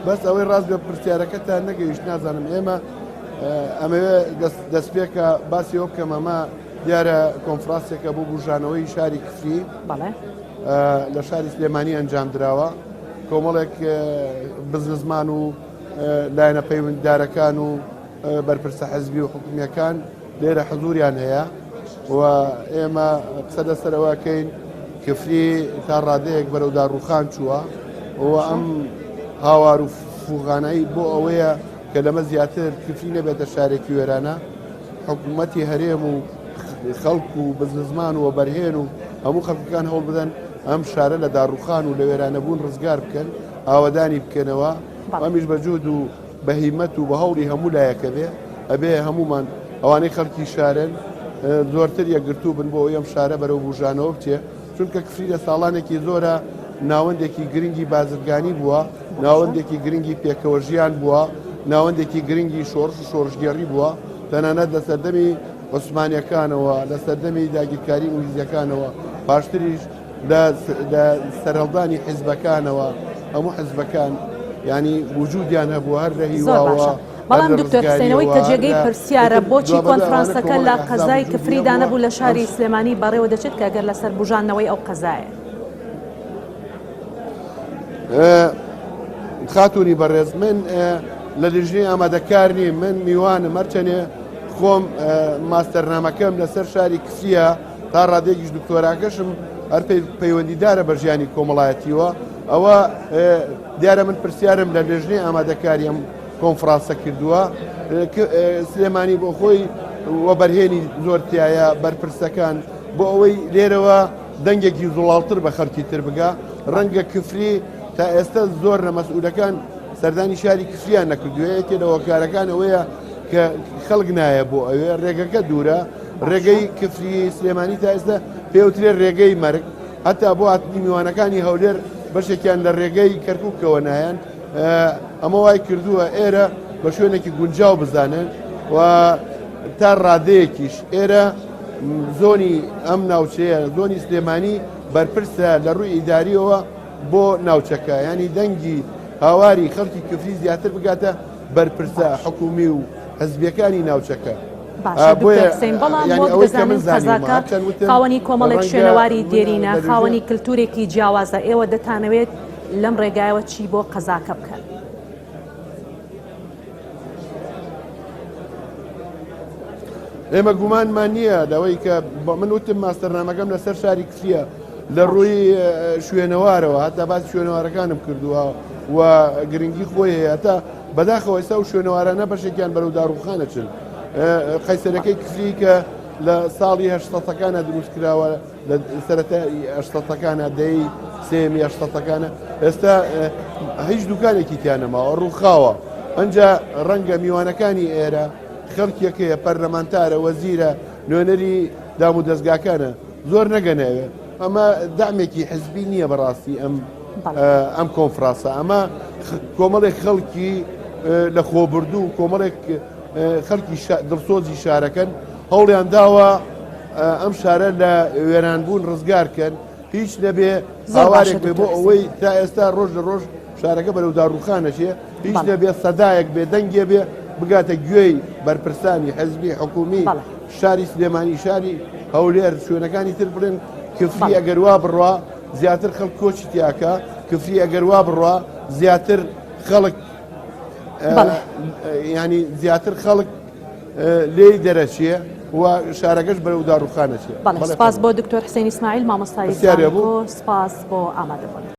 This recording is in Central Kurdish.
بەس ئەوەی ڕاست بێ پرسیارەکەتان نەگەیشت نازانم ئێمە ئەمەوێ دەستپێکە باسی ئەو بکەم ئەمە دیارە کۆنفرانسێکە بۆ بوژانەوەی شاری کفری لە شاری سلێمانی ئەنجام دراوە کۆمەڵێک بزنسمان و لایەنە پەیوەنددارەکان و بەرپرسە حزبی و حکومیەکان لێرە حزوریان هەیە و ئێمە قسە لەسەر ئەوە کەین کفری تا ڕادەیەک بەرەو داڕوخان چووە و ئەم هاوار و فوغانایی بۆ ئەوەیە کە لەمە زیاتر کفری نەبێتە شارێکی وێرانە حکوومەتی هەرێم و خەڵک و بزنزمان و وەبەرهێن و هەموو خەڵکەکان هەوڵ بدەن ئەم شارە لە داڕوخان و لە وێرانەبوون ڕزگار بکەن ئاوەدانی بکەنەوە ئەمیش بە جوود و بە هیمەت و بە هەوڵی هەموو لایەکە بێ ئەبێ هەموومان ئەوانەی خەڵکی شارن زۆرتر یەکگرتوو بن بۆ ئەوەی ئەم شارە بەرەو بوژانەوە بچێ چونکە کفری لە ساڵانێکی زۆرە ناوەندێکی گرنگی بازرگانی بووە ناوەندێکی گرنگی پێکەوە ژیان بووە ناوەندێکی گرنگی شۆڕش و شۆڕشگێڕی بووە تەنانەت لە سەردەمی عوسمانیەکانەوە لە سەردەمی داگیرکاری ئینگلیزیەکانەوە پاشتریش لە سەرهەڵدانی حیزبەکانەوە هەموو حزبەکان ینی وجودیان هەبوو هەر لە هیواوە بەڵام دکتۆر حسێنەوەی کە جێگەی پرسیارە بۆچی کۆنفرانسەکە لە قەزای کفریدا نەبوو لە شاری سلێمانی بەڕێوە دەچێت کە گەر لەسەر بژانەوەی ئەو قەزایە خاتونی بەڕێز من لە لیژنەی ئامادەکار نیم من میوانم هەرچەنێ خۆم ماستەرنامەکەم لەسەر شاری کفریە تا ڕادەیەکیش دکتۆراکەشم هەر پەیوەندیدارە بە ژیانی کۆمەڵایەتیوە ئەوە دیارە من پرسیارم لە لێژنەی ئامادەکاری ئەم کۆنفرانسە کردووە سلێمانی بۆ خۆی وەبەرهێنی زۆر تایە بەرپرسەکان بۆ ئەوەی لێرەوە دەنگێکی زوڵاڵتر بە خەڵکی تر بگا ڕەنگە کفری تا ئێستا زۆر لە مەسئولەکان سەردانی شاری کفریان نەکردووە یەکێ لە هۆکارەکان ئەوەیە کە خەڵک نایە بۆ ئەوێ ڕێگەکە دوورە ڕێگەی کفری سلێمانی تا ئێستا پێوترێ ڕێگەی مەرگ هەتا بۆ هاتنی میوانەکانی هەولێر بەشێکیان لە ڕێگەی کەرککەوە نایەن ئەمە وای کردووە ئێرە بە شوێنێکی گونجاو بزانن و تا ڕادەیەکیش ئێرە زۆنی ئەم ناوچەیە زۆنی سلێمانی بەرپرسە لە ڕووی ئیداریەوە بۆ ناوچەکە ینی دەنگی هاواری خەڵکی کفری زیاتر بگاتە بەرپرسە حکومی و حزبیەکانی ناوچەکە. باشە دکتۆر حسین بەڵام وەک دەزانین قەزاکە خاوەنی کۆمەڵێک شوێنەواری دێرینە خاوەنی کللتورێکی جیاوازە ئێوە دەتانەوێت لەم ڕێگایەوە چی بۆ قەزاکە بکەن؟ ئێمە گومانمان نییە لەوەی کە من وتم ماستەرنامەکەم لەسەر شاری کفریە لە ڕووی شوێنەوارەوە هەتا باس شوێنەوارەکانم کردووە و گرنگی خۆی هەیە هەتا بەداخەوە ئێستا و شوێنەوارانە بەشێکیان بەرەو داڕوخان ئەچن قەیسەرەکەی کفری کە لە ساڵی هەشتەکانە دروست کراوە لە سەرەتای هەشتەکانە دەی سێمی هەشتەکانە ئێستا هیچ دوکانێکی تیا نەماوە ڕووخاوە ئەجا ڕەنگە میوانەکانی ئێرە خەڵکیەکەیە پەرلەمانتارە وەزیرە نوێنەری دام و دەستگاکانە زۆر نەگەنەوێ ئەمە دامێکی حزبی نییە بەڕاستی ئەم ئەم کۆنفرانسە ئەمە کۆمەڵێک خەڵکی لە خۆبردوو و کۆمەڵێک خەڵکی دڵسۆزی شارەکەن هەوڵیان داوە ئەم شارە لە وێرانبوون ڕزگارکەن هیچ نەبێ هاوارێک بێ بۆ ئەوەی تا ئێستا ڕۆژ لە ڕۆژ شارەکە بەرەو داڕوخانەچێ هیچ نەبێ سەدایەک بێ دەنگێ بێ بگاتە گوێی بەرپرسانی حزبی حکومی شاری سلێمانی شاری هەولێر شوێنەکانی تر بڵێن کفری ئەگەر وا بڕوا زیاتر خەڵک کۆچی تیاکە کفری ئەگەر وا بڕوا زیاتر خەڵک ینی زیاتر خەڵک لێی دەرەچێ و شارەکەش بەرەو داڕوخانەچێ. سپاس بۆ دکتۆر حسێن ئیسماعیل مامۆستای سپاس بۆ ئامادەبوون.